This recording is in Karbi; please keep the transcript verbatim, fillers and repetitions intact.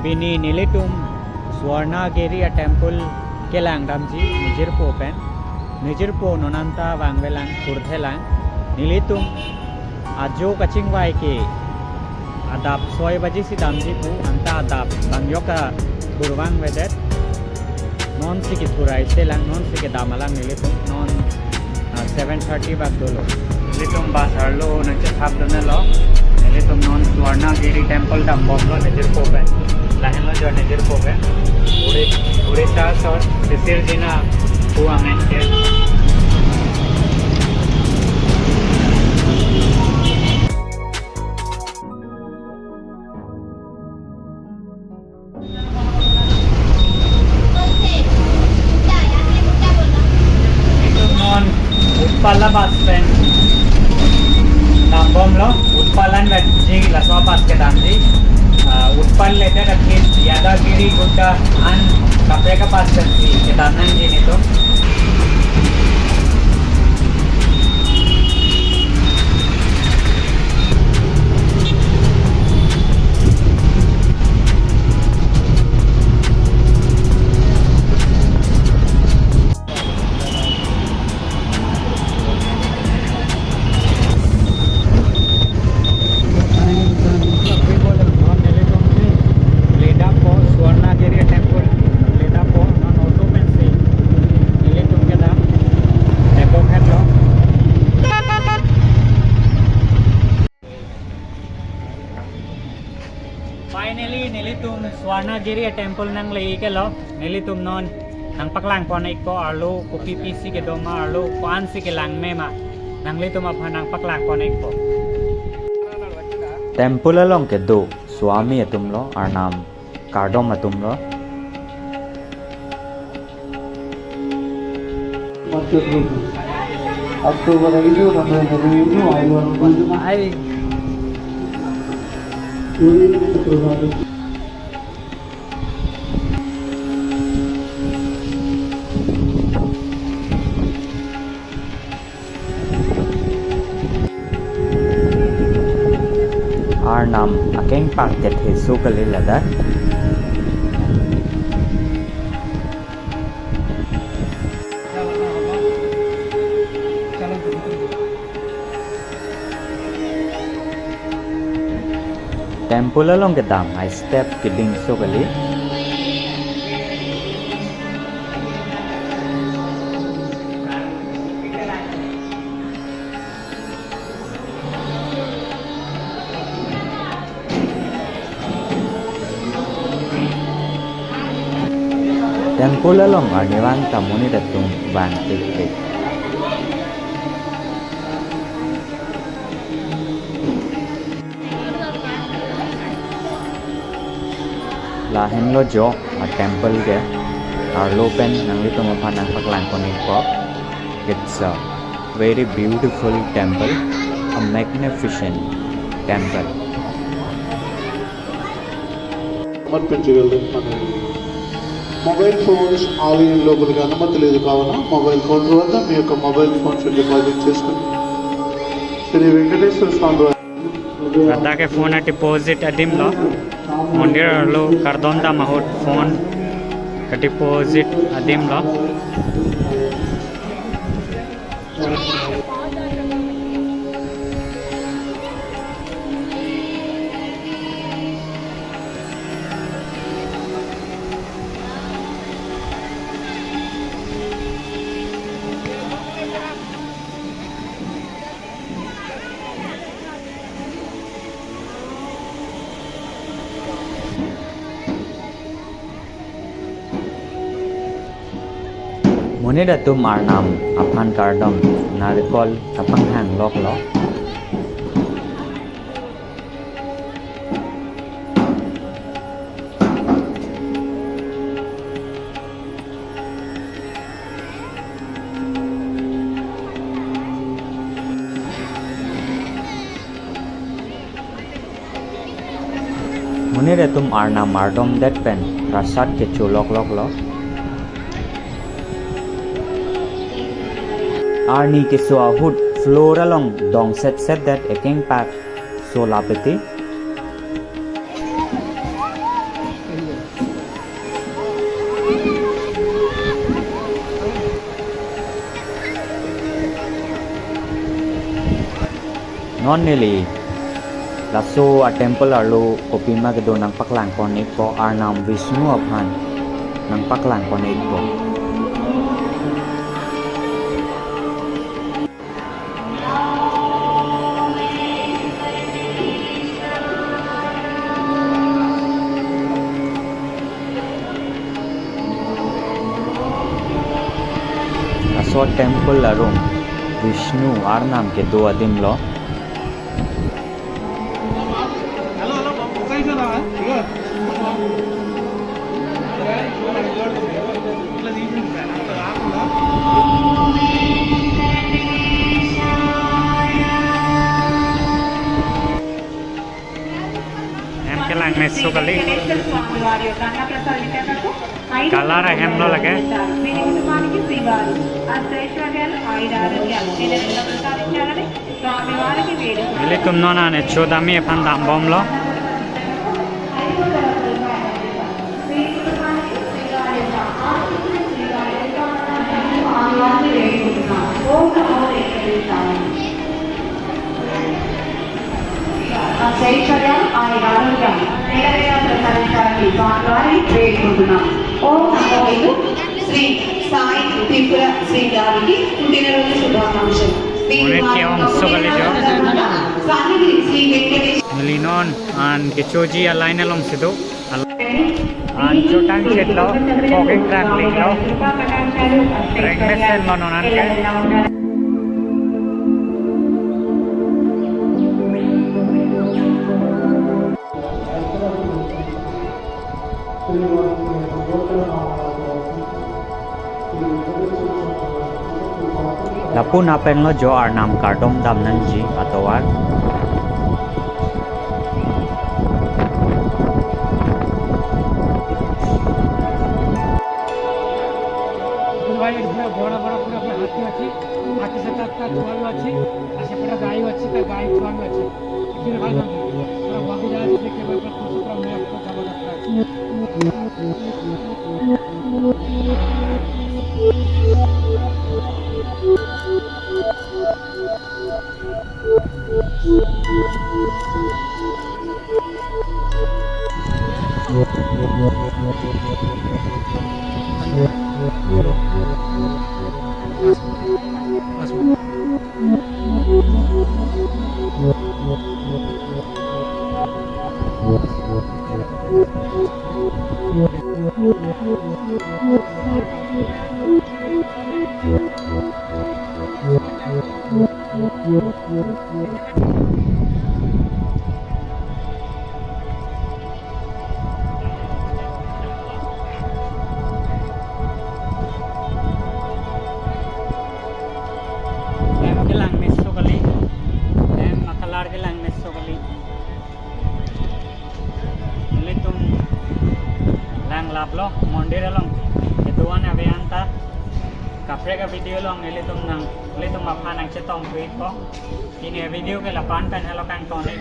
Pini nelitum Swarnagiri a-temple kelang damji, nejirpo pen. Nejirpo non anta vangvelang, thurthelang. Nelitum ajo kachingvai ke adap soi baji si damji pu, anta adap bang yok athurvang vedet. Non si kethur ai selang, non si kedam alang nelitum, non, ah, seven thirty bak dolo. Nelitum bus arlo nangchethap dun-elo. Nelitum non Swarnagiri temple dambomlo nejirpo pen. Lahenlo jo nejirpo pen. Uri, Uri sar sor, sisir jina pu amen ke. Itum non Utpala bus pen dambomlo, Utpala an vet ji laso bus kedamji. Ah, Utpal ledet akhit Yadagiri Gudda an kaprek a-bus pen si kedam nangji nelitum. Nelitum si Swarnagiri temple, nelitum non auto pen si nelitum kedam Depok henlo. Finally, nelitum Swarnagiri temple nangle-iklo. Nelitum non nangpaklang pon-ikpo, arlo kopi pisi kedo ma, arlo ko-an si kelang me ma, nanglitum aphan nangpaklang pon-ikpo. Temple along kedo Swami atumlo, arnam kardom atumlo. October itu, November itu, ayuan itu. Ai. Arnam akengpak kethe so kali ladak. Temple along kedam ai step keding so kali. Temple along arnivang ta monit atum vang tiktik. Lahenlo jo a-temple ke, arlo pen nanglitum aphan nangpaklang pon-ikpo. It's a very beautiful temple, a magnificent temple. Mat pen jugal den mane. Mobile phones alin lo bulga na mat le kawana. Mobile phone ro ta mi ka mobile phone chu deposit cheskon. Shri Venkateswara Swami. Ladak ke phone a-deposit adim lo. Mondir arlo kardom dam ahut phone ka-deposit adim lo. Monit atum arnam aphan kardom narikol kapanghang loklo. Nelitum arnam ardomdet pen prasad kecho lokloklo. Arni keso ahut floor along dongsetsetdet ekeng pak solapeti. Non neli laso a-temple arlo kopima kedo nangpaklang pon-ikpo, arnam Vishnu aphan nangpaklang pon-ikpo. Laso temple arum Vishnu arnam kedo adim lo. Hem kelang meso kali. Color ahem lo lake. Nelitum non an echo dam-i aphan dambomlo. Monit ke-ong so kali jo. Neli non an kechoji a-line alongsi do. An chotang chetlo, poging track linglo. Rengmesen lo non an ke. Lapu-an pen lo jo arnam kardom dam nangji atovar. ভাই, এখানে বড় বড় পুরো আপনার হাতি আছে, হাতির সাথে আপনার জোয়ানও আছে, আর সেখানে গাইও আছে, তার গাই জোয়ানও আছে। এখানে ভালো লাগে। ওরা বাকি যা আছে, দেখতে পাবে, পুরো পুরো মেয়ে আপনার জবরদস্ত আছে। Hem kelang meso kali. Hem a-color kelang meso kali. Nelitum lang laplo mondir along. Kedo-an ave anta. Kaprek a-video along nelitum nang, nelitum aphan nangchetong thupo. Pini a-video ke lapu-an pen helo kangton-ik.